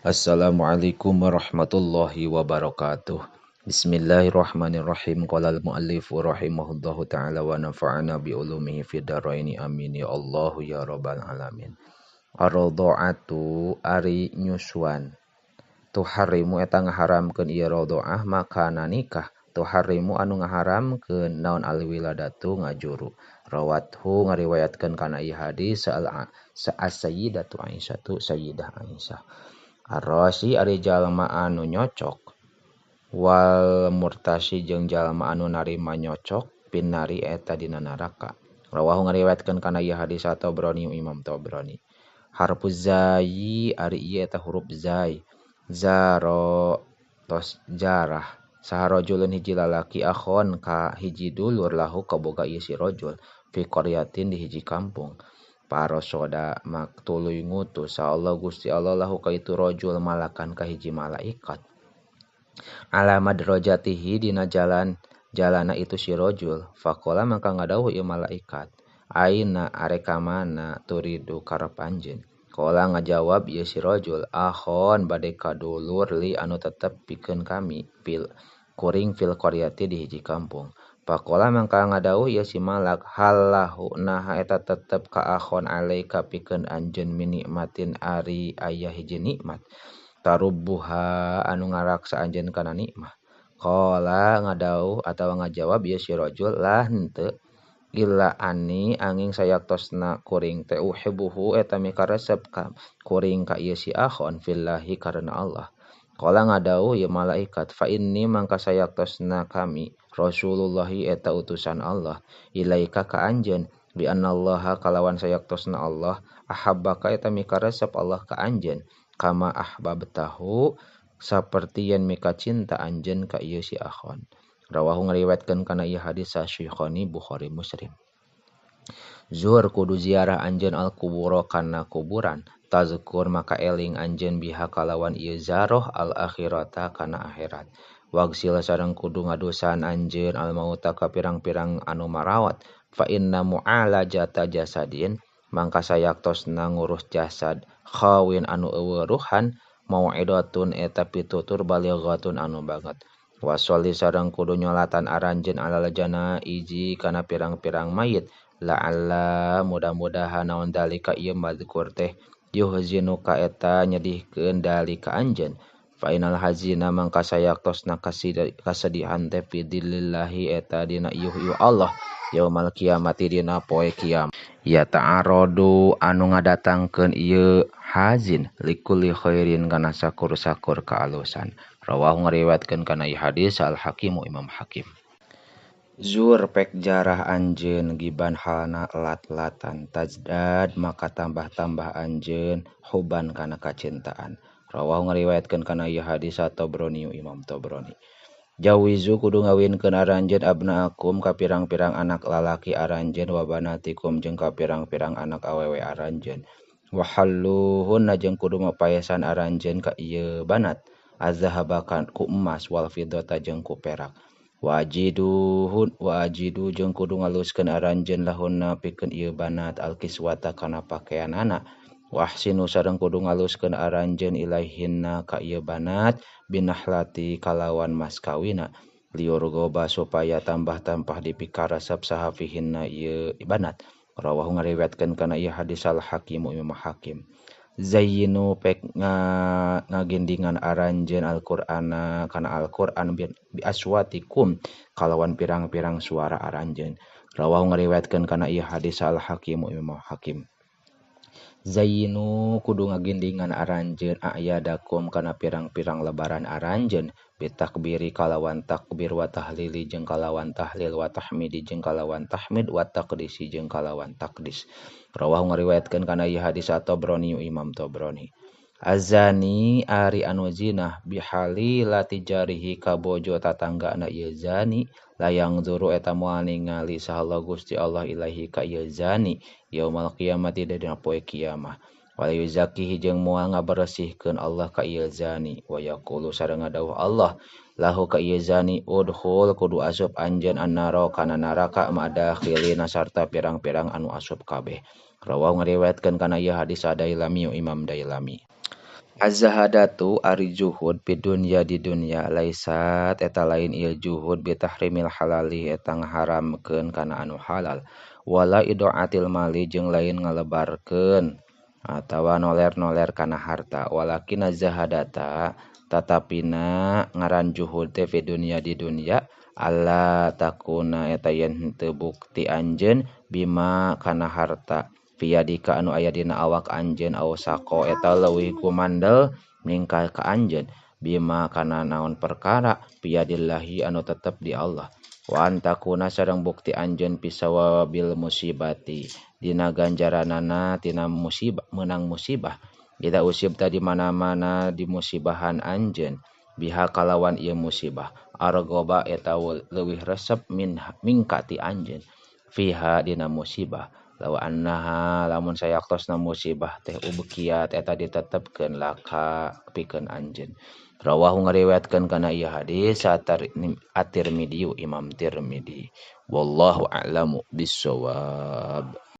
Assalamualaikum warahmatullahi wabarakatuh. Bismillahirrahmanirrahim. Qala al-muallif rahimahullahu ta'ala wa nafa'ana bi ulumihi fid dharaini amin ya Allahu ya rabbal alamin. Ar-radha'atu ari nyusuan. Tuharimu eta ngaharamkeun ieu radha'ah makana nikah. Tuharimu anu ngaharamkeun naon alwiladatu ngajuru. Rawathu ngariwayatkeun kana ieu hadis sa-sayyidatu Aisyah Sayyidah Aisyah. Ar-rasi ari jalma anu nyocok wal murtasi jeung jalma anu narima nyocok pinari eta dina neraka. Rawahu ngariwayatkeun kana ieu hadis Tabrani Imam Tabrani. Harfu zai ari ieu eta huruf zai. Zaro tos jarah. Saha rajulun hiji lalaki akhon ka hiji dulur lahu kaboga ieu si rajul fi qaryatin di hiji kampung. Parosoda mak tuluy ngutus Allah Gusti Allah lahu ka itu rajul malakan ka hiji malaikat. Alamat rojatihi dina jalan jalana itu si rajul. Faqala mangka ngadawuh ieu malaikat. Aina areka mana turidu karep anjeun. Qala ngajawab ieu si rajul akhon bade kadulur li anu tetep pikeun kami fil kuring fil qaryati di hiji kampung. Pakola mangka ngadawuh ieu si malak halahu naha eta tetep ka akhon alaika pikeun anjeun minikmatin ari aya hiji nikmat tarubuha anu ngaraksa anjeun kana nikmah. Qala ngadawuh atawa ngajawab ieu si rajul lah henteu illa ani angin sayaktosna kuring teh uhibbuhu eta mikaresep ka kuring ka ieu si akhon fillahi karena Allah. Qala ngadawuh ieu malaikat fa inni mangka sayaktosna kami Rasulullahi eta utusan Allah ilaika ka anjeun bi annallaha kalawan sayaktosna Allah ahabbaka eta mikaresep Allah ka anjeun kama ahbabtahu saperti yen mika cinta anjeun ka ieu si akhon. Rawahu ngariwayatkeun kana ieu hadis Syaikhaini Bukhari Muslim. Zur kudu ziarah anjeun al-kuburo kana kuburan tazkur maka eling anjeun biha kalawan ieu zaroh al-akhirata kana akhirat. Wagsil sareng kudu ngadosan anjeun al-mauta ka pirang-pirang anu marawat fa inna mu'alajata jasadin mangka sayaktosna ngurus jasad khawin anu eueuruhan mau'idatun eta pitutur balighatun anu banget. Washolli sareng kudu nyolatan aranjeun alal janaizi kana pirang-pirang mayit la'alla mudah-mudahan naon dalika ieu mazkur teh yuhzinuka eta nyedihkeun dalika anjeun. Fa inal hazina mangka sayaktosna kasedihan teh fi dzillillahi eta dina iuh-iuh Allah yaumal kiamati dina poe kiamat. Ya ta'aradu anu ngadatangkeun ieu hazin likulli khairin kana sakur-sakur kaalusan. Rawahu ngariwayatkeun kana ieu hadis Al-Hakimu Imam Hakim. Zur pek jarah anjeun giban halna lat-latan tajdad maka tambah-tambah anjeun huban kana kacintaan. Rawahu ngariwayatkeun kana ieu hadis Tabrani Imam Tabrani. Jawizu kudu ngawinkeun aranjeun abnaakum ka pirang-pirang anak lalaki aranjeun wa banatikum jeung ka pirang-pirang anak awewe aranjeun. Wa halluhunna jeung kudu mapaesan aranjeun ka ieu banat azhaba ku emas wal fiddata jeung ku perak. Wajiduhun wajidu jeung kudu ngaluskeun aranjeun lahunna pikeun ieu banat alkiswata kana pakaianana. Wahsinu sareng kudu ngaluskeun aranjeun ilaihinna ka ieu banat binahlati kalawan mas kawina liurgoba supaya tambah-tambah dipikaresep saha fihinna ieu banat. Rawahu ngariwayatkeun kana ieu hadis Al-Hakim Imam Hakim. Zayyinu pek ngagindingan aranjeun Al-Qur'ana kana Al-Qur'an bi aswatikum kalawan pirang-pirang suara aranjeun. Rawahu ngariwayatkeun kana ieu hadis Al-Hakim Imam Hakim. Zayyinu kudu ngagindingan aranjeun a'yadakum kana pirang-pirang lebaran aranjeun bitakbiri kalawan takbir wa tahlili jeung kalawan tahlil wa tahmidi jeung kalawan tahmid wa taqdisi jeung kalawan taqdis. Rawahu ngariwayatkeun kana ieu hadis Tabrani Imam Tabrani. Azani ari anu zinah bihalilati jarihi ka bojo tatanggana ieu zani layang zuru eta moal ningali saha Gusti Allah ilahi ka ieu zani yaumal qiyamati dina poe kiamah. Wala yuzakihi jeung moal ngaberesihkeun Allah ka ieu zani wa yaqulu sareng ngadawuh Allah lahu ka ieu zani udkhul kudu asup anjeun annara kana neraka ma'dakhilina sarta pirang-pirang anu asup kabeh. Rawahu ngariwayatkeun kana ieu hadis Dailami Imam Dailami. Az-zahadatu ari juhud fid dunya di dunya laisat eta lain ieu juhud bitahrimil halali eta ngaharamkeun kana anu halal wala idaatil mali jeung lain ngalebarkeun atawa noler-noler kana harta walakin az-zahadata tatapina ngaran juhud teh fid dunya di dunya alla takuna eta yen henteu bukti anjeun bima kana harta fiyadika anu aya dina awak anjeun aw saqo eta leuwih gumandel mingka ka anjeun bima kana naon perkara fiyadillahi anu tetep di Allah wa antakuna sareng bukti anjeun pisawabil musibati dina ganjaranana tina musibah meunang musibah ida usibta di mana-mana di musibahan anjeun biha kalawan ieu musibah argoba eta leuwih resep min mingka ti anjeun fiha dina musibah law annaha lamun sayaktosna musibah teh ubkiat eta ditetepkeun laka pikeun anjeun. Rawahu ngariwayatkeun kana ieu hadis At-Tirmidzi Imam Tirmidzi. Wallahu a'lamu bissawab.